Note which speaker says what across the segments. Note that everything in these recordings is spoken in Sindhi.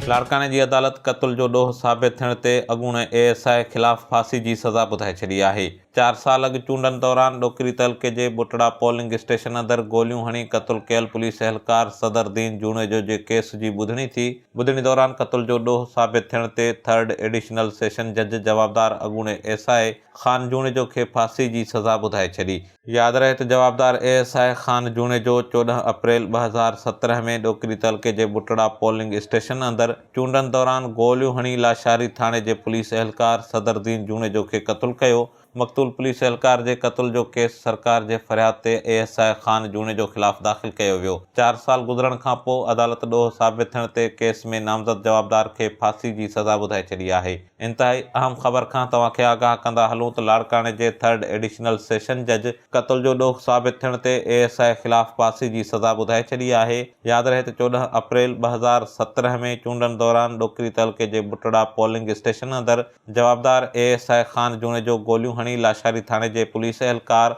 Speaker 1: لاڙڪاڻي جي عدالت قتل جو ڏوهه ثابت ٿيڻ تي اڳوڻي اي ايس I خلاف ڦاسي جي سزا ٻڌائي ڇڏي آهي. چار سال اڳ چونڊن دوران ڏوڪري تعلقي جي ٻٽڙا پولنگ اسٽيشن اندر گوليون هڻي قتل ڪيل پوليس اهلڪار صدر دين جوڻيجو جي ڪيس جي ٻڌڻي ٿي. ٻڌڻي دوران قتل جو ڏوهه ثابت ٿيڻ تي ٿرڊ ايڊيشنل سيشن جج جوابدار اڳوڻي ايس I Khan Junejo کي ڦاسي جي سزا ٻڌائي ڇڏي. ياد رهي ته جوابدار A S I Khan Junejo 14 April 2017 ۾ Dokri تعلقي جي ٻٽڙا پولنگ اسٽيشن اندر چونڊن دوران گوليون هڻي لاشاري ٿاڻي جي پوليس اهلڪار صدر دين جوڻيجو کي قتل ڪيو. مقتول پوليس اهلڪار جي قتل جو ڪيس سرڪار جي فرياد تي اي ايس I Khan Junejo خلاف داخل ڪيو ويو. چار سال گذرڻ کانپوء عدالت ڏوهه ثابت ٿيڻ تي ڪيس ۾ نامزد جوابدار کي ڦاسي جي سزا ٻڌائي ڇڏي آهي. انتهائي اهم خبر کان توهان کي آگاهه ڪندا هلون ته لاڙڪاڻي جي ٿرڊ ايڊيشنل سيشن جج قتل جو ڏوهه ثابت ٿيڻ تي اي ايس I خلاف ڦاسي جي سزا ٻڌائي ڇڏي آهي. ياد رهي ته 14 اپريل 2017 ۾ چونڊن دوران ڏوڪري تعلقي جي ٻٽڙا پولنگ اسٽيشن اندر جوابدار A S I Khan Junejo گوليون هڻي لاشاري ٿاڻي جي پوليس اهلڪار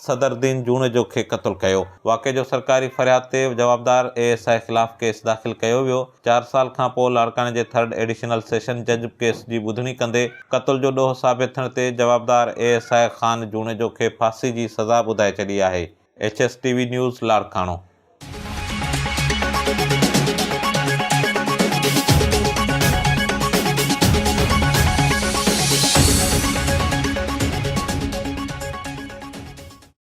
Speaker 1: صدر الدين جوڻيجو کي قتل ڪيو. واقعي جو سرڪاري فرياد تي جوابدار اي ايس I خلاف ڪيس داخل ڪيو ويو. چار سال کان پوء لاڙڪاڻي جي ٿرڊ ايڊيشنل سيشن جج ڪيس جي ٻڌڻي ڪندي قتل جو ڏوهه ثابت ٿيڻ تي جوابدار A S I Khan Junejo کي ڦاسي جي سزا ٻڌائي ڇڏي آهي. H S T V news Larkana.